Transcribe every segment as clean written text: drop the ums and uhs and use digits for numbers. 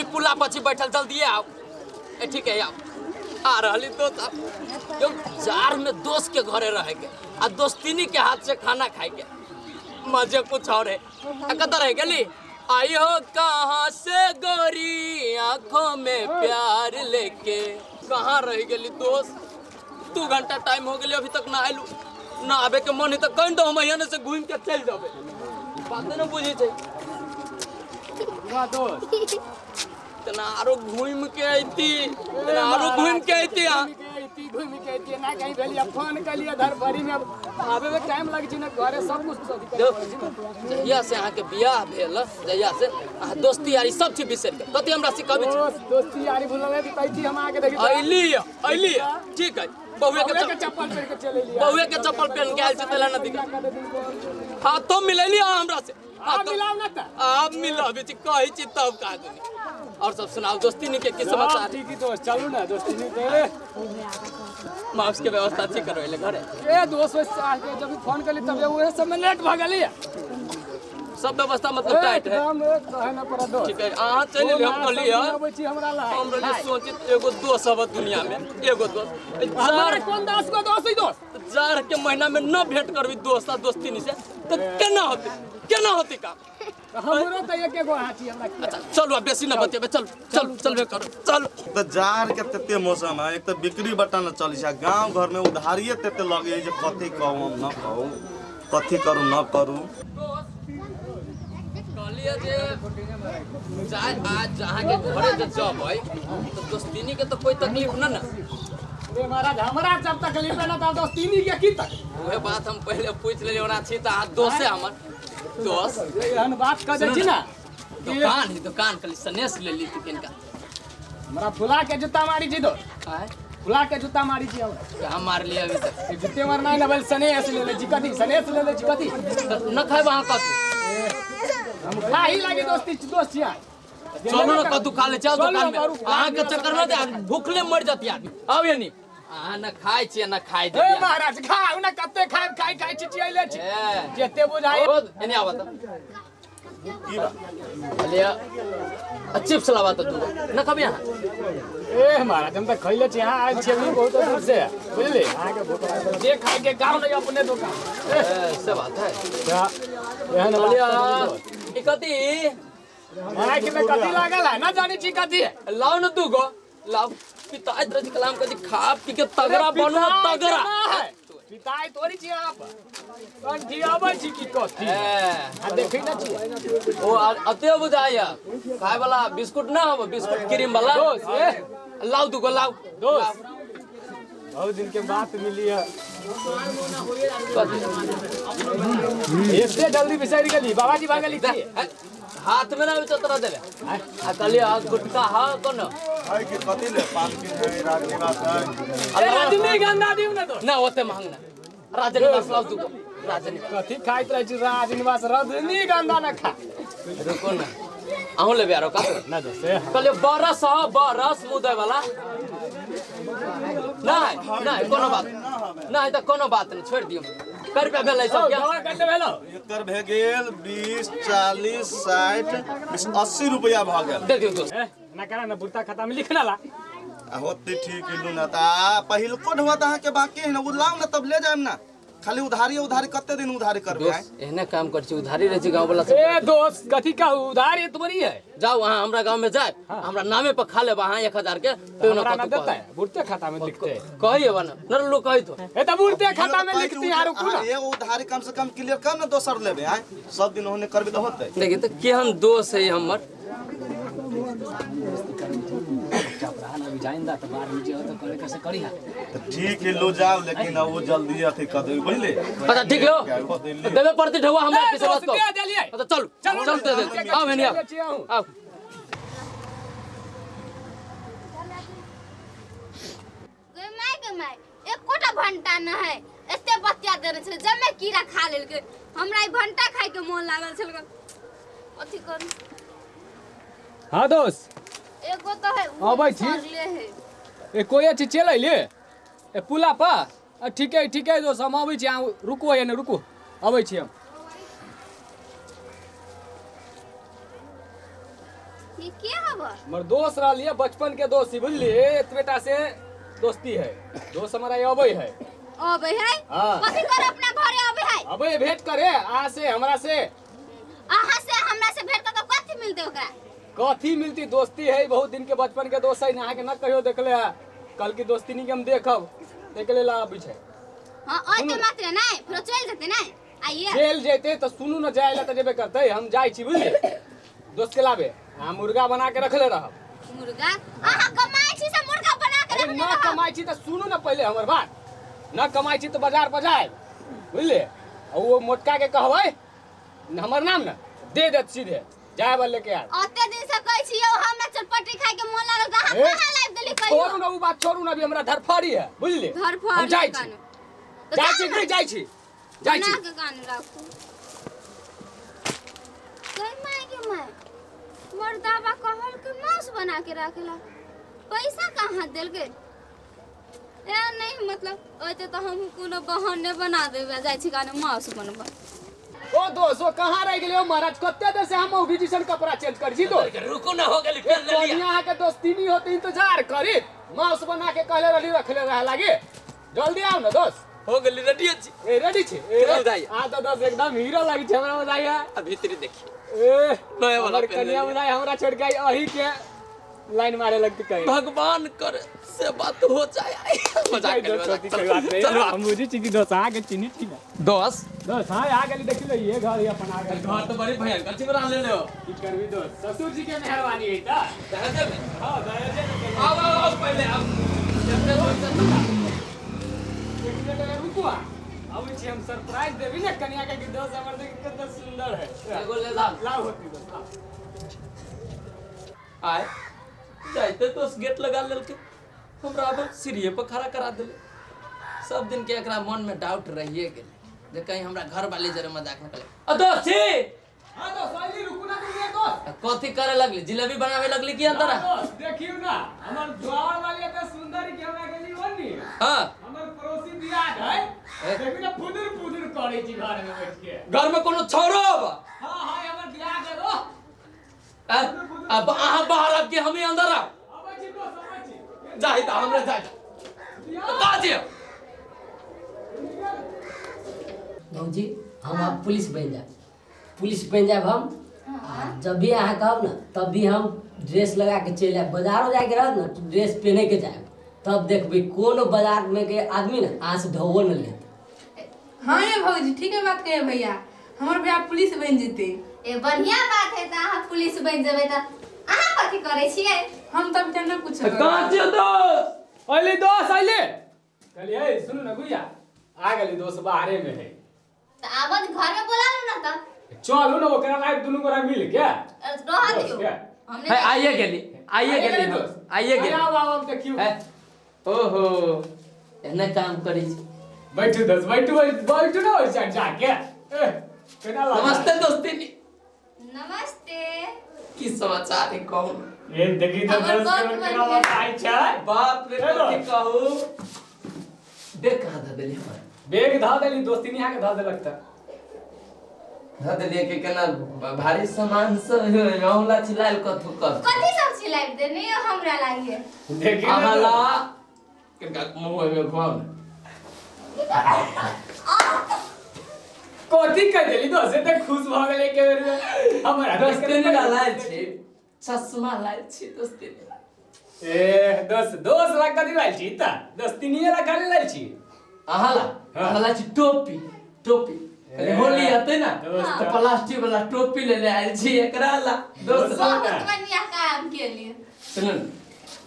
अखनी पुला पछी बैठल जल्दी आओ। ए ठीक है आओ आ रहली दोस्त। अब जार में दोस्त के घरे रह के आ दोस्तिनी के हाथ से खाना खाए के मजे कुछ और है। आ कतऽ रह गेली? आई हो कहाँ से गोरी आंखों में प्यार लेके। कहाँ रह गेली दोस्त? 2 घंटा टाइम हो गेली अभी तक ना आयलू। ना आबे के मन है तो कहीं दो हम यहाँ से घूम के चल जाबे। बात न बुझे छै वाह दोस्त तना आरो घूम के आईती तना आरो घूम के आईती। हां घूम के आईती ना कहीं भेलिया फोन कलिया धर भरी में आबे में टाइम लग छी ना घरे सब कुछ जहिया से अहाँ के बियाह भेल जहिया से अहाँ दोस्ती यारी सब चीज बिसरि गेल। कथी हमरा सिखाबी छी? दोस्ती यारी भुलल है त हम आके देखी अइली अइली ठीक है। बहुए के चप्पल पहन के चले लिया बहुए के चप्पल पहन के आयल छै तैला न दिक्कत। हां तो मिलैली अहाँ हमरा से। आप मिलाओ ना त आप मिलाबे छी कहै छी तब का दुनी। और सब सुनाओ दोस्ती नी के की समाचार? ठीक है दोस्त चलू ना दोस्ती नी के मांस के व्यवस्था ठीक करवेले घरे। ए दोस्त के जब फोन कली तब ओहे सब में लेट भ गेली। सब व्यवस्था मतलब टाइट है एकदम कहे ना पड़ा दोस्त। ठीक है अहाँ चलि एलियै हम कहली अबै छी हमरा ला हम रहली सोचित एगो दोस्त अब दुनिया में एगो दोस्त हमारे कोन दोस्त को दोस्त ही दोस्त जाड़ के महीना में न भेंट करबी दोस्त आ दोस्ती नी से तो केना होते केना होते काम? हमरो त एके गो हाथी हमरा। अच्छा चलू अब बेसी न बतियाबे चल चल चलबे करू चल। त जाड़ के तते मौसम है एक त बिक्री बटा न चली छै गांव घर में उधारिये तते लगे जे कथी कहू हम न कहू कथी करू न करू। कहलिए जे जाय आज जहाँ के घरे जे जबै त दोस्तीनी के त कोई तकलीफ न ना। रे महाराज हमरा जब तकलीफ है ना त दोस्तीनी के की तकलीफ? उहे बात हम पहले पूछ लेली ओना छी त अहाँ दोस्त है हमर दोस्त एहन बात कह दै छी ना दुकान है दुकान कली सनेस ले ली किनका हमरा फुला के जूता मारी छी दो। आय फुला के जूता मारी छी हमरा हम मार लिया अभी तक जूते मारना ना बल सनेस ले ले छी कथी सनेस ले ले छी कथी न खाइब अहाँ कथी? हम खाही लागे दोस्ती दोस्त छी। चलू ना कद्दू खा ले चल दुकान में अहाँ के चक्कर में भूखले मर जाती आदमी। आउ यानी अहाँ न खाइ छी न खाइ दे। ए महाराज खाउ ना कते खाइ खाइ खाइ छी अइले छी जते बुझाइ एने आवा त की बा लिया चिप्स लावा त तू न खबी अहाँ? ए महाराज हम त खइले छी हां आइल छी बहुत दूर से बुझली अहाँ के भूख लागल जे खाइ के गांव नहीं अपने दुकान। ए से बात है एहन लिया ई कथी आँख में कथी लागल है ना जानी छी कथी है। लाओ न दू गो लाओ पिताई तरह कलाम कथी खा पी के तगड़ा बनो तगड़ा पिताई तोरी छी आप कंठी आबै छी की कथी आ देखै ना छी ओ अते बुझाय खाय वाला बिस्कुट ना होबो बिस्कुट क्रीम वाला दोस्त ए लाओ दू गो लाओ दोस्त बहुत दिन के बात मिली है एते जल्दी बिसरि गेली बाबाजी भागली छी हाथ में ना चतरा देले आ कहलिए आ गुटका हा कोन है कि कथी ले पान के है राजनिवास है। अरे रजनीगंधा दिउ ना तो ना ओते महंग ना राजनिवास लाओ दू गो राजनिवास कथी खाइत रहै छी राजनिवास रजनीगंधा ना खा। रुको ना अहूँ लेबे आरो का ना दोस्त कहलिए बरस ह बरस मुदै वाला नहीं नहीं कोनो बात नहीं त कोनो बात नहीं छोड़ दियो। कै रुपया भेलै सब के? दवा कते भेलो? एकर भे गेल 20 40 60 80 रुपया भ गेल। दे दियो दोस्त ना करा ना बुरता खाता में लिखना ला आ होती ठीक इलू ना त पहिलको ढुआ त अहाँ के बाकी है ना उ लाओ ना तब ले जाएम ना। खाली उधारी उधारी कते दिन उधारी करबे? एहने काम कर छी उधारी रहे छी गांव वाला सब। ए दोस्त कथी का उधारी तुम्हारी है? जाओ वहां हमरा गांव में जाए हमरा नामे पर खा लेब अहाँ 1000 के तो ना हमरा देता है बुरते खाता में लिखते कहिए बना न लोग कहि तो ए त बुरते खाता में लिखती यार रुकू ना एगो उधारी कम से कम क्लियर कर ना दोसर लेबे आय सब दिन होने करबे त होतै। देखिए त केहन दोस्त है हमर ठीक है लो जाओ लेकिन वो जल्दी अथी कर दे बुझले। अच्छा ठीक हो देबे पड़ती ढुआ हमरा किसी बात को। अच्छा चल चल दे दे आओ एने आओ आओ। गे my गे my एकोटा भंटा न है एते बतिया दे रहे छे जमे कीड़ा खा लेलके हमरा ई भंटा खाय के मन लागल छल अथी कर। हां दोस्त एगो तो है अबै छी ए कोई अच्छी चल अइले ए पुला पा ठीक है दोस्त हम अबै छी अहाँ रुकू एने रुकू अबै छी हम। ई के हब? हमर दोस्त रहलिए बचपन के दोस्त बुझलिए, एतबेटा से दोस्ती है। दोस्त हमारा अबै है। अबै है? कथी करे अपना घरे अबै है? अबै भेंट करे अहाँ से हमरा से। अहाँ से हमरा से भेंट क कथी मिलते ओकरा? कथी मिलती, दोस्ती है बहुत दिन के बचपन के दोस्त है, अहाँ के न कहियो देखले है, कल की दोस्ती नहीं के हम देखब देख ले ला अबै छै। हां ओते मात्र नै फेरो चल जेते नै आइए। चल जेते त सुनू न जाय ला त जेबे करते, हम जाय छी बुझलिए दोस्त के लाबे। हम मुर्गा बना के रखले रहब। मुर्गा? अहाँ कमाई छी से मुर्गा बना के रखले रहब? न कमाई छी त सुनू न पहले हमर बात, न कमाई छी त बाजार पर जाय बुझलिए, आ वो मोटका के कहबै हमर नाम न दे देत सीधे जाय बल लेके आब। ओते दिन से कहै छी यौ हमरा चटपटी खाय के मोन लागल त अहाँ कहां लाइब देली? कहियो छोड़ू न उ बात छोड़ू न, अभी हमरा धरफड़ी है बुझलिए। धरफड़ी जाय छी जाय छी जाय छी जाय छी ना के कान राखू। कई my के my मर्दाबा कहल के मांस बना के राखेला, पैसा कहां देलके? ए नहीं मतलब ओते त हम कोनो बहाने बना देबे जाय छी काने मांस बनबा। ओ दोस्त ओ कहां रह गेलियो महाराज? कते देर से हम औगी जैसन कपड़ा चेंज कर छी दोस्त। रुको ना हो गेली फेर ले लिया। अहाँ के दोस्ती नहीं होती इंतजार करी, मांस बना के कहले रहली रखले रहे लागे। जल्दी आओ ना दोस्त। हो गेली रेडी छी। ए रेडी छी? ए आ त दोस्त एकदम हीरो लागी छै हमरा बुझाइया। आ भीतरी देखी ए नया वाला कन्या बुझाइ हमरा छोड़ के अही के लाइन मारे लगती कहीं। भगवान करे से बात हो जाए। मजाक कर बात नहीं, चलो हम बुझी छी कि दोस्त आ के चिन्ही छी ना दोस्त। दोस्त हां आ गेली देखि लो ये घर अपन आ गेल। घर तो बड़ी भयंकर छी बना ले लो। की करबी दोस्त, ससुर जी के मेहरबानी है त दहेज में। हां दहेज में। आओ आओ पहले आओ एक मिनट रुको, आबै छी हम सरप्राइज देबी ना कन्या के कि दोस्त हमर देख कते सुंदर है। एगो ले ला लाओ होती दोस्त लाओ। आए जाइते दोस्त गेट लगा लेलके, हमरा अब सीढ़ी पर खड़ा करा देले। सब दिन के एकरा मन में डाउट रहिए गेले जे कहीं हमरा घर वाले जरे मजाक न करे। अ दोस्त छी। हां दोस्त आइली रुकू ना तुम दोस्त। कथी करे लगली? जिलेबी बनावे लगली की अंदर? दोस्त देखियो ना हमर द्वार वाली एते सुंदर के हमरा गेली ओनी। हां हमर पड़ोसी दियाद है, देखियो ना फुदुर फुदुर करे छी घर में बैठ के। घर में कोनो छौरो बा? हां हां हमर दियाद है दो। अब अहाँ बाहर आब के हमें अंदर आब। आबै छी दोस्त आबै छी। जाहि त हमरा जाय का जे भौजी हम अब पुलिस बन जाए, पुलिस बन जाए हम। जब भी अहाँ कहब ना तब भी हम ड्रेस लगा के चलि आयब। बाजारो जाके रहत ना ड्रेस पहने के जायब, तब देखबै कोनो बाजार में के आदमी ना अहाँ से ढोबो न लेत। हाँ ये भौजी ठीक है बात कहे भैया, हमर भैया पुलिस बन जेते। ए बढ़िया बात है त अहाँ पुलिस बन जेबै त अहाँ कथी करै छियै? हम तब त न कुछ कहाँ छियै दोस्त? अइली दोस्त अइली। कहलियै सुनू ना गुड़िया आ गेली दोस्त बाहरे में है। त आबद घर में बोला लू ना त चलू ना ओकरा लाइव दुनू गोरा मिल के रह दियो। हमने आइए गेली आइए गेली दोस्त आइए गेली। आओ आओ हम देखियो। ओहो एने काम करै छी। बैठू दोस्त बैठू बैठू ना ओइ साइड जाके। ए केना लागल? नमस्ते दोस्ती। नमस्ते। की समाचार है कहू? ए देखी त दोस्त केना बताइ छै। बाप रे कथी कहू, देख कहां ध देली हमर बैग ध देली दोस्ती नहीं आके ध देलक त ध देलिए के केना भारी सामान सब रौला छिलायल कथु कथु कथी सब छिलाइब देने हमरा लागे। देखी अहाँ ला कनका मुंह में घुमाउ ना। कथी कह देली दोस्त त खुश भ गेलै के बेर में। हमरा दोस्ती नहीं लायल छी, चश्मा लायल छी दोस्ती। ए दोस्त दोस्त ला कथी लायल छी त दोस्ती नहीं ला खाली लायल छी। अहाँ ला अहाँ लायल छी टोपी टोपी। होली आते ना तो प्लास्टिक वाला टोपी ले ले आयल छी एकरा ला दोस्त। बहुत बढ़िया काम केलिए। सुन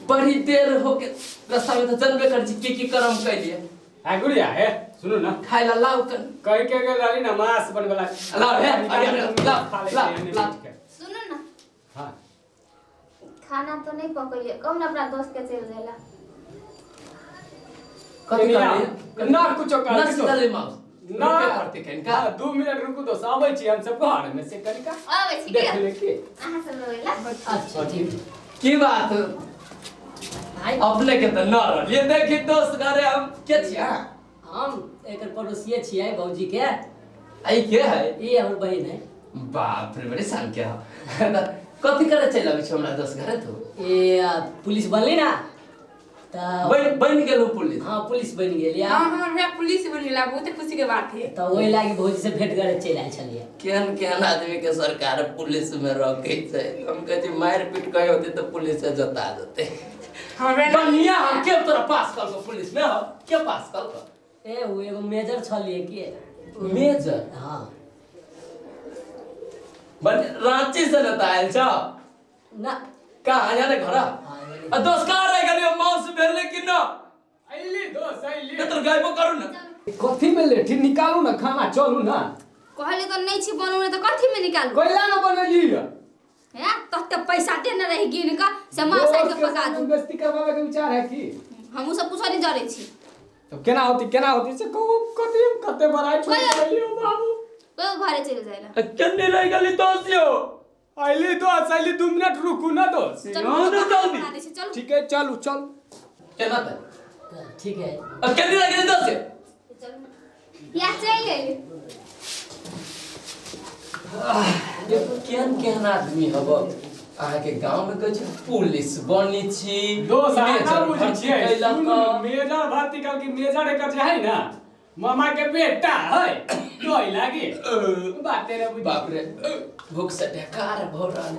बड़ी देर हो के रास्ता में तो जनबे कर छी की की करम कैलिए। आ गुड़िया हे सुनू ना खाय ला लाउ कन कह के गेल रहली ना मांस बनबला लाउ हे ला ला ला। सुनू ना हां खाना तो नहीं पकड़िए, कहू ना अपना दोस्त के चल जाएला। कथी कहलिए? ना कुछो कहलिए ना सीधा माउस ना करते कनका 2 मिनट रुकू दोस्त आबै छी हम सब घर में से कनका आबै छी देख ले के अहाँ सब रोइला। अच्छा ठीक की बात अपने के त न रहलिए। देखी दोस्त घरे हम के छी? हम एकर पड़ोसिए छियै भौजी के। आई के है? ई हमर बहिन है। बाप रे बड़ी शान के है। कथी करे चलि अबै छै हमरा दोस्त घरे तू? ए पुलिस बनली ना त बन गेलू पुलिस? हां पुलिस बन गेल या। हां हमर भैया पुलिस बन गेला, बहुत खुशी के बात है। त ओहि लागी भौजी से भेंट करे चलि आयल छलियै। केहन केहन आदमी के सरकार पुलिस में रखे छै। हम कहै छी मारि पीट कहीं होते तो पुलिस से जता देते। बढ़िया हम के तोरा पास कल पुलिस में हो के पास कल? ए वो एगो मेजर छलियै के। मेजर? हां बन रांची से न आयल छ ना कहाँ जाने घर? आ दोस्त कहाँ रह गेलियो? मांस भेले कि ना? अइली दोस्त अइली। नहीं तो गायबो करू ना। कथी में लेठी निकालू ना खाना चलू ना। कहले तो नहीं छी बनौने तो कथी में निकालू? कोइला ना बनली है तते पैसा देने रही गिन का से मांस आइ के पका दू। बेइज्जती करवावे के विचार है की? हमहु सब पूछो नहीं जरे छी। तब केना होती से कहू कथी कते बड़ाई छोड़ देलियो बाबू। कोई घरे चल जाइला। केने रह गेली दोस्त यो? अइली दोस्त अइली 2 मिनट रुकू ना दोस्त। चलू चल ठीक है चलू चल। केना त ठीक है। अब केने रह गेली दोस्त? चलू या चल गेली। ये केहन केहन आदमी हब अहाँ के गांव में कहै छै पुलिस बनी छी दोस्त। अहाँ बुझै छियै मेजर भर्ती कल की मेजर एकर जे है ना मामा के बेटा है तो लागी बाते रे। बाप रे भूख से ढकार भ रहल।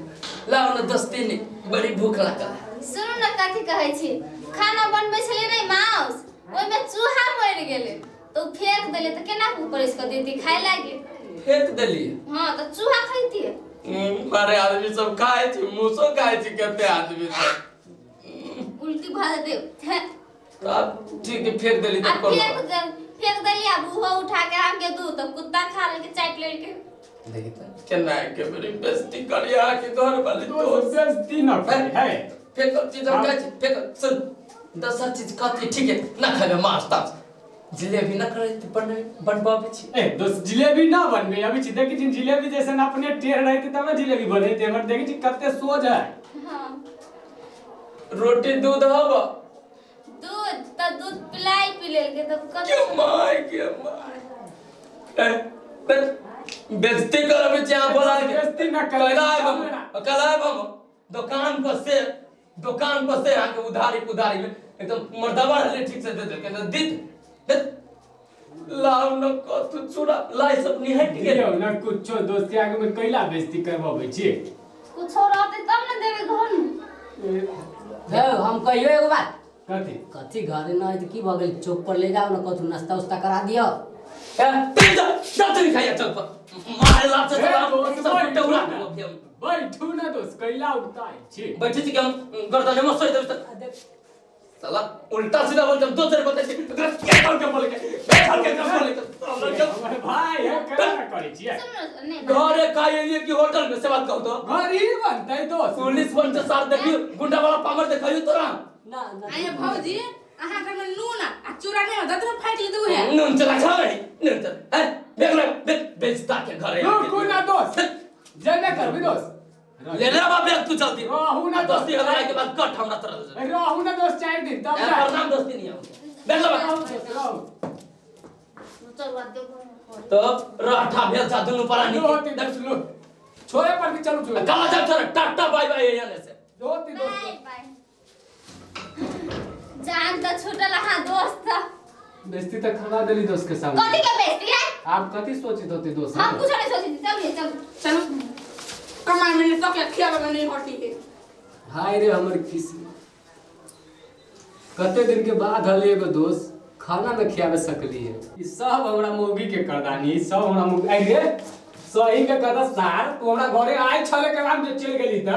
लाओ न दोस्ती ने बड़ी भूख लागल। सुनू न कथी कहै छी, खाना बनबै छलै नै माउस ओइ में चूहा मरि गेलै तो फेंक देले त केना ऊपर इसको देती खाय लागी? फेंक देली? हां त चूहा खैती। मारे आदमी सब खाय छी मूसो खाय छी कते आदमी सब उल्टी भ दे। तब ठीक है फेंक देली त फेंक देली। अब उहो उठा के हम के दू त कुत्ता खा लेके चाट लेके। देखी त केना के मेरी बेइज्जती करिया के घर वाले दोस्त बेइज्जती न करे है। फेंक चीज हम खाय छी फेंक सुन दोसर चीज कथी ठीक है ना खाबे मांस तांस जिलेबी ना करे त बनबाबै छी। ए दोस्त जिलेबी ना बनबे अभी छी देखी छी जिलेबी जैसे अपने टेढ़ रहते तब ना जिलेबी बनैते। हमर देखी छी कते सोझ है। हां रोटी दूध हब दूध त दूध पिलाई पी लेलके त कते के my के my. ए बेइज्जती करबै छी अहाँ बोला के। बेइज्जती ना करे कल आएब हम दुकान पर से अहाँ के उधारी पुधारी में एकदम मर्दावा रहले ठीक से दे देलके न दित लाओ न कतु चूड़ा लाई सब निहट गेल न कुछो दोस्त के आगे में कैला बेइज्जती करबाबै छी। कुछो रहते तब न देबे घर में। हे हम कहियो एगो बात कथी कथी घरे न है त की भ गेल चौक पर ले जाओ न कथु नाश्ता उस्ता करा दियो। ए तू जा जा तू खाइया चौक पर मारे लात से सब टौरा बैठू ना दोस्त कैला उगताई छी बैठे छी कि हम गर्दन में सोइ देब साला उल्टा सीधा बोल जब दोसर बोलते छी एकरा के बोल के बोले के बैठल के बोले के हमर भाई है केना करै छियै? घरे खाए लिए कि होटल में से बात कहू तो घर ही बनतै दोस्त। पुलिस बन के साथ देखियो गुंडा वाला पामर देखियो तोरा ना ना। आये भौजी अहाँ घर में नून आ चूड़ा नै दत में फाटि लेतु है। नून चला खा रही नून चल ए देख ले देख बेचता के घरे रुकू ना दोस्त जेने करबी दोस्त ले ले बाप रे तू जल्दी रहू ना दोस्ती हमरा के बाद कट हमरा तरह रहू ना दोस्त 4 दिन तब जा प्रणाम दोस्ती नहीं आऊ देख ले तो राठा भेल सा दुनु परानी होती दोस्त लो छोड़े पर भी चलू छोड़े कला जा छोड़े टाटा बाय बाय यहाँ से होती दोस्त बाय बाय। जान त छूटल हां दोस्त बेइज्जती त करवा देली दोस्त के सामने। कथी के बेइज्जती है? आप कथी सोचित होती दोस्त? हम कुछ नहीं सोचित। चल चल चलो कमाई में तो के खियावे में नहीं होती है। हाय रे हमर किसी कते दिन के बाद हले एगो दोस्त खाना न खियावे सकली है। ई सब हमरा मौगी के करदानी सब हमरा मौगी आई रे सही के कहता सार तू हमरा घरे आइ छले के हम जे चल गेली त।